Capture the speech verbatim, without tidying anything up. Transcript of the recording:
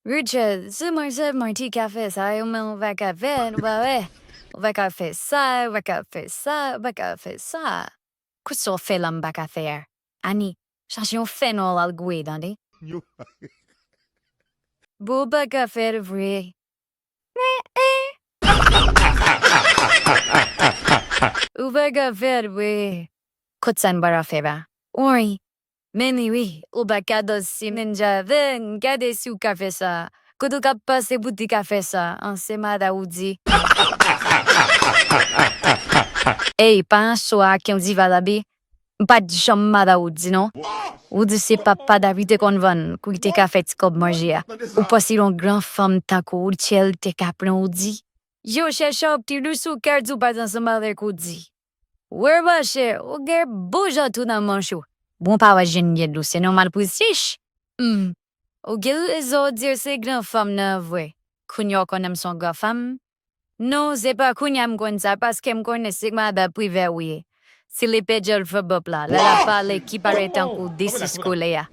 Richard, se mwen sèlman ki ka fè sa, e ou menm ou pa ka fè l, ou pa wè. Ou pa ka fè sa, ou pa ka fè sa, ou pa ka fè sa. Kisa w fè la m pa ka fè a? Ani, chache yon fè non l al gouye, tande. Bon, ou pa ka fè l vre. Ou pa ka fè l vre. Kot sa n pral fè la? Wi. Men li wi, ou pa ka danse menm jan avè m, gade si w ka fè sa. Kot ou ka pase pou te ka fè sa, an se mada ou di. Ey, pa an cho ak yon diva labi. M pa t janm mada ou di non. Ou di se papa David te konn vann, kou li te ka fè ti kòb manje a. Ou panse yon gran fanm tankou ou Tchèl te ka pran ou di? Yo chèche yon ti lou sou kè di w pa t ansanm avèk ou di. Wè machè, ou gen bon jan tou nan manch ou. Bon pa wè jen gen dlo, se nòmal pou zich. Hmm. Ou gen rezon w di se gran fanm nan vre. Kounye a w konnen m se yon gran fanm? Non, se pa kounye a m konn sa, paske m konnen se madan Privè ou ye. Se lepè djòl fòbòp la, lè l ap pale ki parèt tankou de sis kolè a.